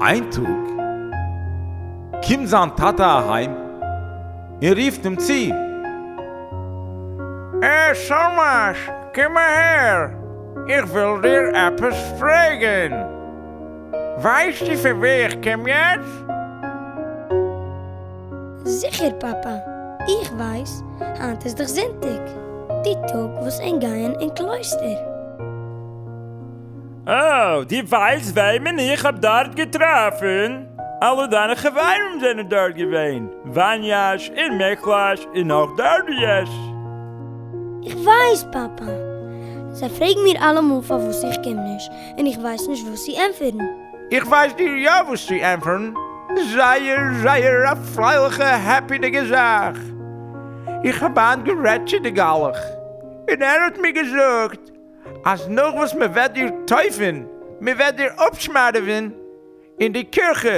איין טאג קומט זיין טאטע אהיים און רופט אים צו. אה, סאלמאש, קום אהער, איך וויל דיר עפעס פרעגן. ווייסטו פון וואו איך קום יעצט? זיכער פאפא, איך ווייס, היינט איז דאך זונטאג, די טאג וואס ענק גייען אין קלויסטער. אה, דו ווייסט וועמען איך האב דארט געטראפן? אלע דיינע חברים זענען דארט געווען, וואניאש און מיקלאש און נאך דארדיעש. איך ווייס פאפא, זיי פרעגן מיר אלעמאל פארוואס איך קום נישט, און איך ווייס נישט וואס צו ענטפערן. איך ווייס דיר יא וואס צו ענטפערן, זייער זייער א פרייליכע העפידיגע זאך. איך האב היינט גערעדט צו די גלח, און ער האט מיר געזאגט אז נאך וואס מען וועט דיר טויפן, מען וועט דיר אפשמד'עווען אין די קירכע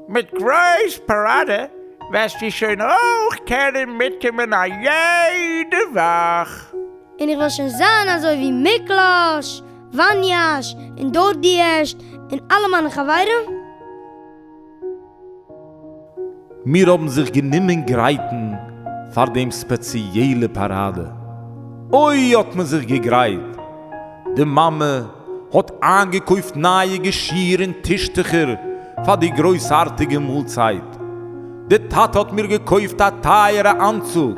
מיט גרויס פאראדע, וועסטו שוין אויך קענען מיטקומען א יעדע וואך. און איך וועל שוין זיין אזוי ווי מיקלאש, וואניאש, און דארדיעשט, און אלע מיינע חברים? מיר האבן זיך גענומען גרייטן פאר דעם ספעציעלע פאראדע. אוי האט מען זיך געגרייט! די מאמע האט איינגעקויפט נייע געשיר און טישטוכער פאר די גרויסארטיגע מאלצייט. די טאטע האט מיר געקויפט א טייערע אנצוג,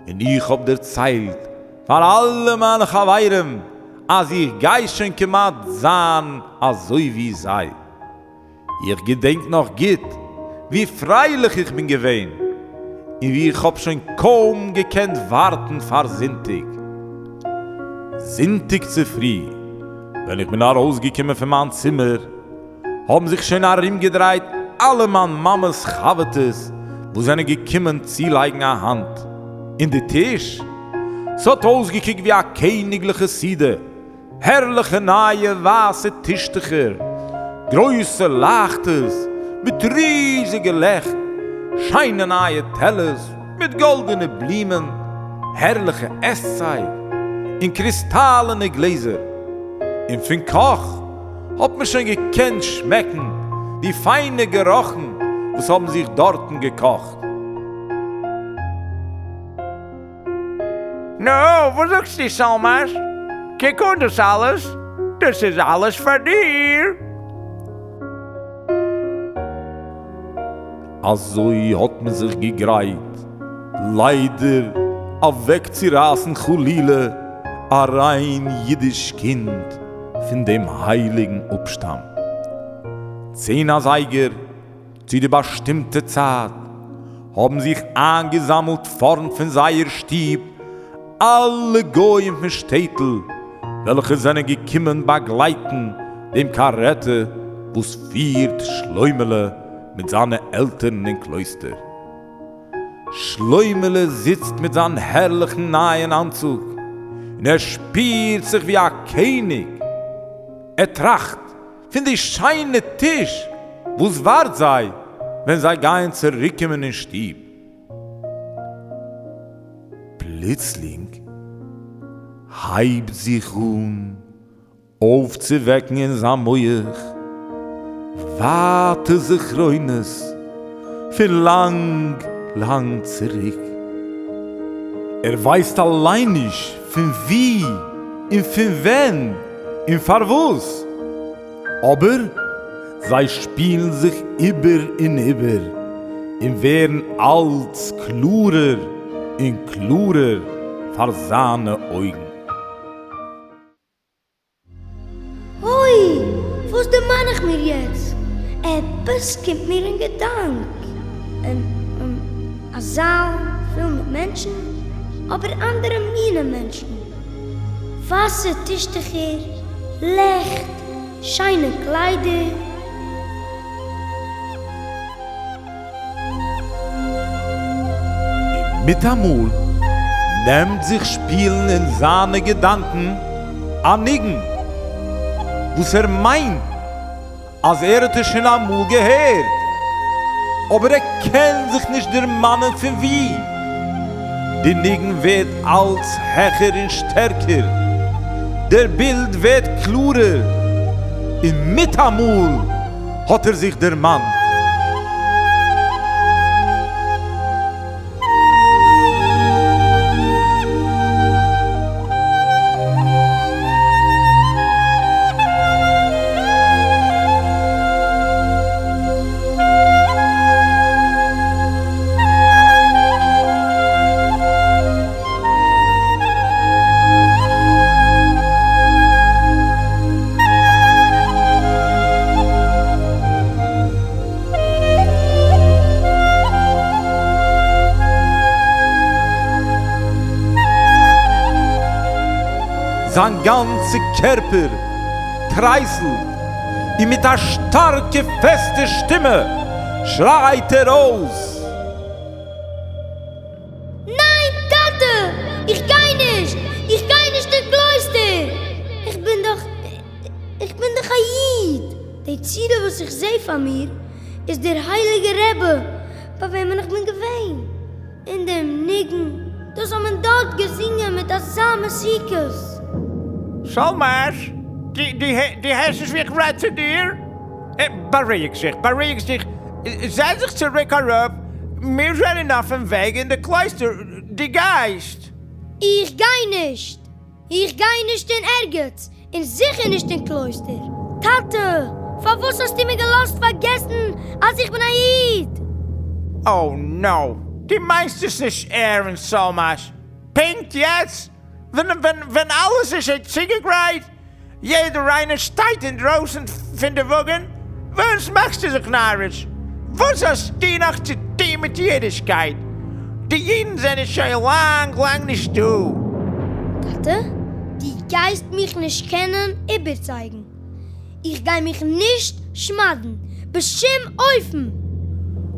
און איך האב דערציילט פאר אלע מיינע חברים אז איך גיי שוין כמעט זיין אזוי ווי זיי. איך געדענק נאך גוט ווי פרייליך איך בין געווען, און ווי איך האב שוין קוים געקענט ווארטן פאר זונטאג. זונטאג צופרי ווען איך בין ארויסגעקומען פון מיין צימער, האבן זיך שוין ארומגעדרייט אלע מיין מאמע'ס חבר'טעס וואס זענען געקומען צולייגן א האנט אין די טיש. ס'האט אויסגעקוקט ווי א קעניגליכע סעודה. הערליכע נייע ווייסע טישטוכער, גרויסע לייכטערס מיט ריזיגע לעכט, שיינע נייע טעלערס מיט גאלדענע בלומען, הערליכע עסצייג און קריסטאלענע גלעזער, און פון קאך האט מען שוין געקענט שמעקן די פיינע גערוכן וואס האבן זיך דארטן געקאכט. נו, וואס זאגסטו סאלמאש? קוק אן דאס אלעס, דאס איז אלעס פאר דיר! אזוי האט מען זיך געגרייט, ליידער, אוועקצורייסן חלילה א ריין אידיש קינד פון דעם הייליגן אפשטאם. צען אזייגער צו די באשטימטע צייט האבן זיך איינגעזאמלט פארנט פון זייער שטוב אלע גויים פון שטעטל וועלכע זענען געקומען באגלייטן דעם קארעטע וואס פירט שלוימעלע מיט זיינע עלטערן אין קלויסטער. שלוימעלע זיצט מיט זיין הערליכן נייען אנצוג און ער שפירט זיך ווי א קעניג. ער טראכט פון די שיינע טיש וואס ווארט זיי ווען זיי גייען צוריקקומען אין שטוב. פלוצלינג הייבט זיך אן אויפצואוועקן אין זיין מח ווייטע זכרונות פון לאנג לאנג צוריק. ער ווייסט אליין נישט פון וואו און פון ווען און פארוואס, אבער זיי שפילן זיך איבער און איבער און ווערן אלץ קלארער און קלארער פאר זיינע אויגן. אוי! וואס דערמאן איך מיר יעצט? עפעס קומט מיר אין געדאנק. א זאל פול מיט מענטשן, אבער אנדערע מינע מענטשן. ווייסע טישטעכער, לעכט, שיינע קליידער. און מיטאמאל נעמט זיך שפילן אין זיינע געדאנקען א ניגון וואס ער מיינט אז ער האט עס שוין אמאל געהערט, אבער ער קען זיך נישט דערמאנען פון וואו. די ניגון ווערט אלץ העכער און שטערקער, דער בילד ווערט קלארער, און מיטאמאל. האט ער זיך דערמאנט. זיין גאנצע קערפער טרייסלט און מיט א שטארקע פעסטע שטימע שרייט ער אויס. ניין טאטע! איך גיי נישט! איך גיי נישט אין קלויסטער! איך בין דאך. איך בין דאך א איד! די צורה וואס איך זעה פאר מיר איז דער הייליגער רבי ביי וועמען איך בין געווען. און דעם ניגון, דאס האט מען דארט געזינגען מיט אזא מתיקות. סאלמאש, דו הערסט נישט ווי איך רעד צו דיר? בארואיג זיך, בארואיג זיך, זעץ זיך צוריק אראפ, מיר זענען אויפן וועג אין די קלויסטער, דו גייסט? איך גיי נישט! איך גיי נישט אין ערגעץ, און זיכער נישט אין קלויסטער! טאטע, פארוואס האסטו מיר געלאזט פארגעסן אז איך בין א איד? Oh no! דו מיינסט עס נישט ערנסט, סאלמאש? פונקט יעצט? ווען ווען אלעס איז שוין צוגעגרייט? יעדער איינער שטייט אינדרויסן פון די וואגן, וואס מאכסטו זיך נאריש? וואס האסטו נאך צו טון מיט אידישקייט? די אידן זענען שוין לאנג לאנג נישט דא. טאטע, דו גייסט מיך נישט קענען איבערצייגן. איך גיי מיך נישט שמד'ן, בשום אופן!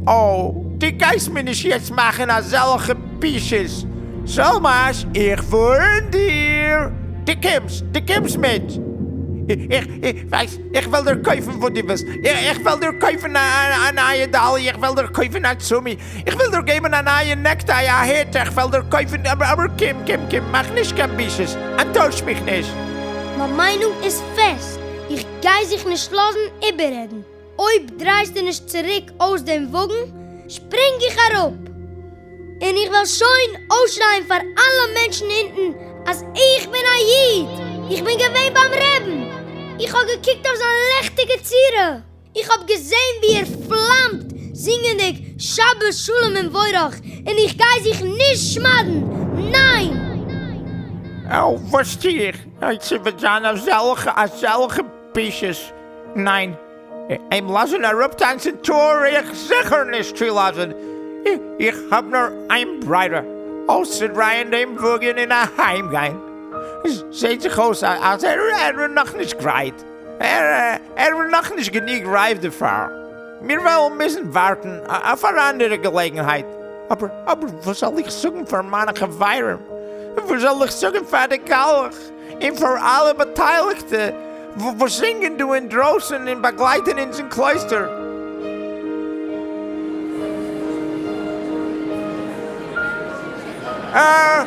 אוי, דו גייסט מיר נישט יעצט מאכן אזעלכע בושות, סאלמאש, איך ווארן דיר, דו קומסט, דו קומסט מיט! איך, איך, ווייסט, איך וועל דיר קויפן וואס דו ווילסט, איך וועל דיר קויפן א נייע דאלי, איך וועל דיר קויפן א צומי, איך וועל דיר געבן א נייע נעקטיי, א הוט, איך וועל דיר קויפן, אבער, אבער קום, קום, קום, מאך נישט קיין בושות, אנטויש מיך נישט. מיין מיינונג איז פעסט, איך גיי זיך נישט לאזן איבעררעדן. אויב דרייסטו נישט צוריק אויס דעם וואגן, שפרינג איך אראפ! און איך וועל שוין אויסשרייען פאר אלע מענטשן אונטן אז איך בין א איד! איך בין געווען ביים רעבן! איך האב געקוקט אויף זיין לעכטיגע צורה! איך האב געזען ווי ער פלאמט זינגענדיג שבת שלום ומבורך און איך גיי זיך נישט שמד'ן! ניין! אוי, וואס טו איך? אוי, ס'וועט זיין אזעלכע אזעלכע בושות! ניין, אים לאזן אראפטאנצן טאר איך זיכער נישט צולאזן! איך האב נאר איין ברירה, אויסצודרייען דעם וואגן און אהיימגיין. זעהט זיך אויס אז ער איז נאכנישט גרייט. ער איז נאכנישט גענוג רייף דערפאר. מיר וועלן מוזן ווארטן אויף אן אנדערע געלעגנהייט. אבער אבער וואס זאל איך זאגן פאר מיינע חברים? וואס זאל איך זאגן פאר די גלח און פאר אלע באטייליגטע וואס זינגען דא אינדרויסן און באגלייטן אונז אין קלויסטער? אה,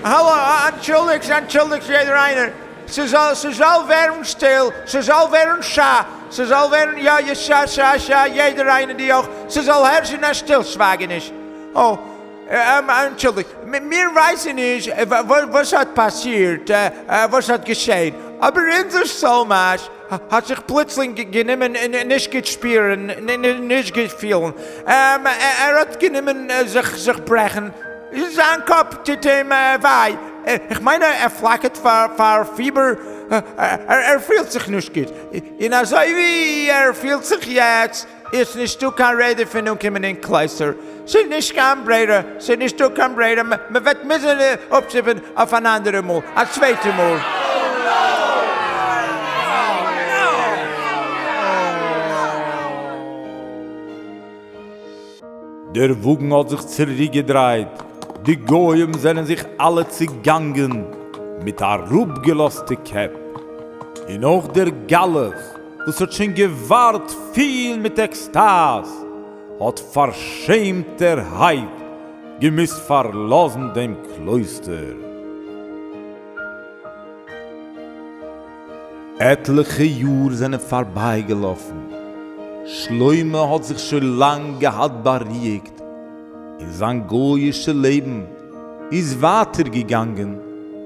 האלא, אנטשולדיגט, אנטשולדיגט יעדער איינער. ס'זאל, ס'זאל ווערן שטיל, ס'זאל ווערן שא, ס'זאל ווערן יא יא שא שא שא, יעדער איינער די אויך, ס'זאל הערשן א שטילשווייגעניש. או, אנטשולדיגט, מיר ווייסן נישט וואס האט פאסירט, וואס האט געשען, אבער אונזער סאלמאש האט זיך פלוצלינג גענומען נישט גוט שפירן, נישט גוט פילן, ער האט גענומען זיך זיך ברעכן, זיין קאפ טוט אים וויי, איך מיין ער פלאקערט פאר פיבער, ער פילט זיך נישט גוט, און אזוי ווי ער פילט זיך יעצט איז נישטא קיין רעדע פון אנקומען אין קלויסטער, ס'איז נישט קיין ברירה, ס'איז נישטא קיין ברירה, מ'וועט מוזן אפשטופן אויף אן אנדערע מאל, א צווייטע מאל. דער וואגן האט זיך צוריקגעדרייט, די גוים זענען זיך אלע צעגאנגען מיט אראפגעלאזטע קעפ, און אויך דער גלח וואס האט שוין געווארט פול מיט עקסטאז האט פארשעמטערהייט געמוזט פארלאזן דעם קלויסטער. עטליכע יאר זענען פארבייגעלאפן. שלמה האט זיך שוין לאנג געהאט בארואיגט, און זיין גוי'אישע לעבן איז ווייטער געגאנגען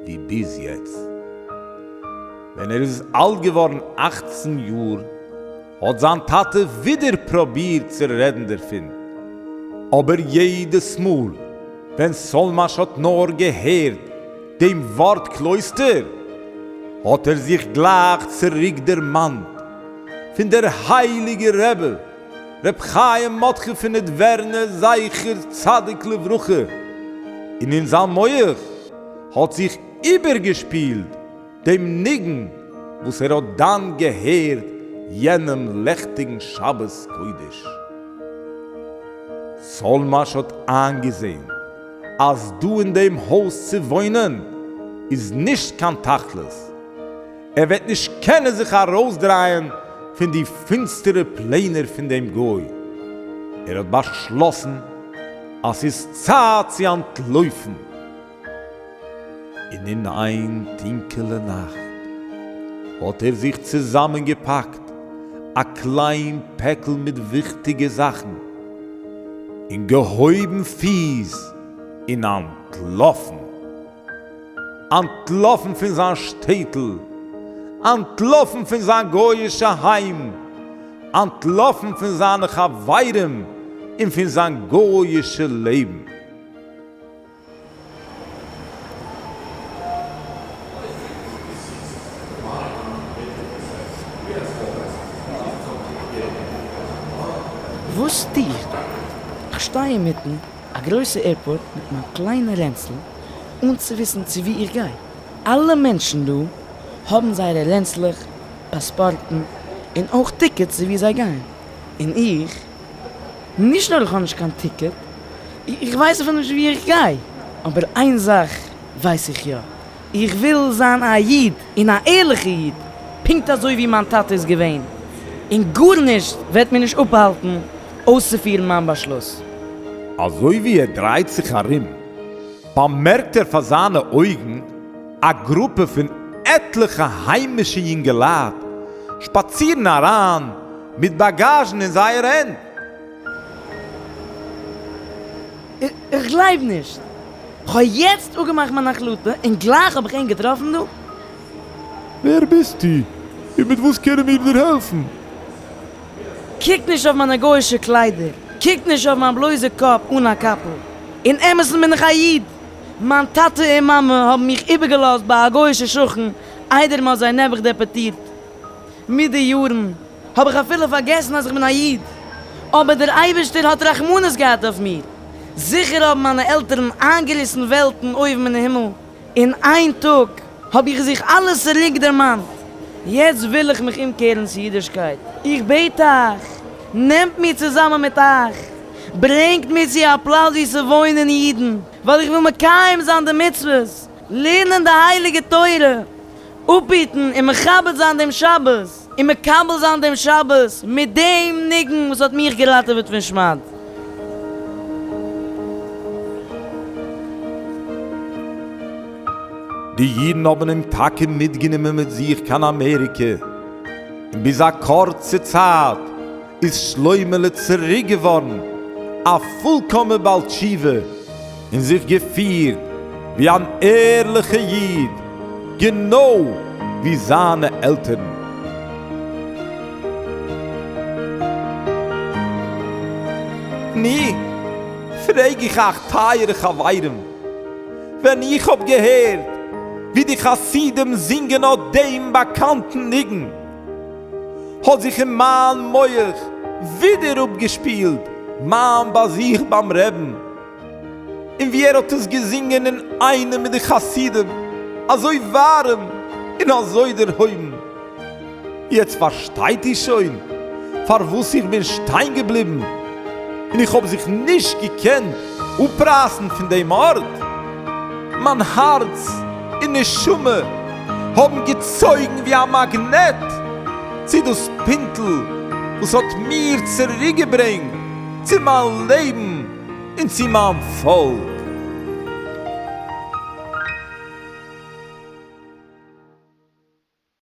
ווי ביז יעצט. ווען ער איז אלט געווארן אכצן יאר האט זיין טאטע ווידער פרובירט צו רעדן דערפון, אבער יעדעס מאל ווען סאלמאש האט נאר געהערט דעם ווארט קלויסטער האט ער זיך גלייך צוריק דערמאנט פון דער הייליגער רבי ר' חיים מרדכי פון נדווערנע זכר צדיק לברכה, און אין זיין מח האט זיך איבערגעשפילט דעם ניגון וואס ער האט דאן געהערט יענעם לעכטיגן שבת קודש. סאלמאש האט איינגעזען אז דא אין דעם הויז צו וואוינען איז נישט קיין תכלית, ער וועט נישט קענען זיך ארויסדרייען פון די פינסטערע פלענער פון דעם גוי. ער האט באשלאסן אז ס'איז צייט צו אנטלויפן. און אין איין טונקעלע נאכט האט ער זיך צוזאמענגעפאקט א קליין פעקל מיט וויכטיגע זאכן, און געהויבן פיס און אנטלאפן. אנטלאפן פון זיין שטעטל, אנטלאפן פון זיין גוי'אישע היים, אנטלאפן פון זיינע חברים און פון זיין גוי'אישע לעבן. וואס טו איך דא? איך שטיי אינמיטן א גרויסע עירפארט מיט מיין קליינע רענצל אן צו וויסן צו וואו איך גיי. אלע מענטשן דא האבן זייערע רענצלעך, פאספארטן, און אויך tickets צו וואו זיי גייען. און איך? נישט נאר איך האב נישט קיין ticket, איך ווייס אפילו נישט וואו איך גיי. אבער איין זאך ווייס איך יא, איך וויל זיין א איד, און א ערליכע איד, פונקט אזוי ווי מיין טאטע איז געווען, און גארנישט וועט מיר נישט אפהאלטן אויסצופירן מיין באשלוס. אזוי ווי ער דרייט זיך ארום, באמערקט ער פאר זיינע אויגן א גרופע פון עטליכע היימישע יונגעלייט שפאצירן אריין מיט באגאזשן אין זייער הענט. איך גלייב נישט! כ'האב יעצט אפגעמאכט מיין החלטה און גלייך האב איך אים געטראפן דא? ווער ביסטו? און מיט וואס קענען מיר דיר העלפן? קוק נישט אויף מיינע גוי'אישע קליידער, קוק נישט אויף מיין בלויזע קאפ אן א קאפל. אין אמת'ן בין איך א איד! מיין טאטע און מאמע האבן מיך איבערגעלאזט ביי א גוי'אישע שכן איידער מ'האט זיי נעבעך דעפארטירט. מיט די יארן האב איך אפילו פארגעסן אז איך בין א איד, אבער דער אייבערשטער האט רחמנות געהאט אויף מיר, זיכער האבן מיינע עלטערן איינגעריסן וועלטן אויבן אין הימל, אין איין טאג האב איך זיך אלעס צוריק דערמאנט, יעצט וויל איך מיך אומקערן צו אידישקייט, איך בעט אייך, נעמט מיר צוזאמען מיט אייך, ברענגט מיר צו א פלאץ וואו ס'וואוינען אידן, ווייל איך וויל מקיים זיין די מצוות, לערנען די הייליגע תורה, אפהיטן און מכבד זיין דעם שבת, און מקבל זיין דעם שבת מיט דעם ניגון וואס האט מיך געראטעוועט פון שמד. די אידן האבן אים טאקע מיטגענומען מיט זיך קיין אמעריקע, און ביז א קורצע צייט איז שלוימעלע צוריק געווארן א פולקאמע בעל תשובה און זיך געפירט ווי אן ערליכע איד גענוי ווי זיינע עלטערן. ני, פרעג איך אייך טייערע חברים, ווען איך האב געהערט ווי די חסידים זינגען אט דעם באקאנטן ניגון, האט זיך אין מיין מח ווידער אפגעשפילט מיין באזוך ביים רעבן, און ווי ער האט עס געזינגען אינאיינעם מיט די חסידים, אזוי ווארעם און אזוי דערהויבן. יעצט פארשטייט איר שוין פארוואס איך בין שטיין געבליבן און איך האב זיך נישט געקענט אפרייסן פון דעם ארט? מיין הארץ און נשמה האבן געצויגן ווי א מאגנעט צו דאס פינטל וואס האט מיר צוריקגעברענגט צו מיין לעבן און צו מיין פאלק.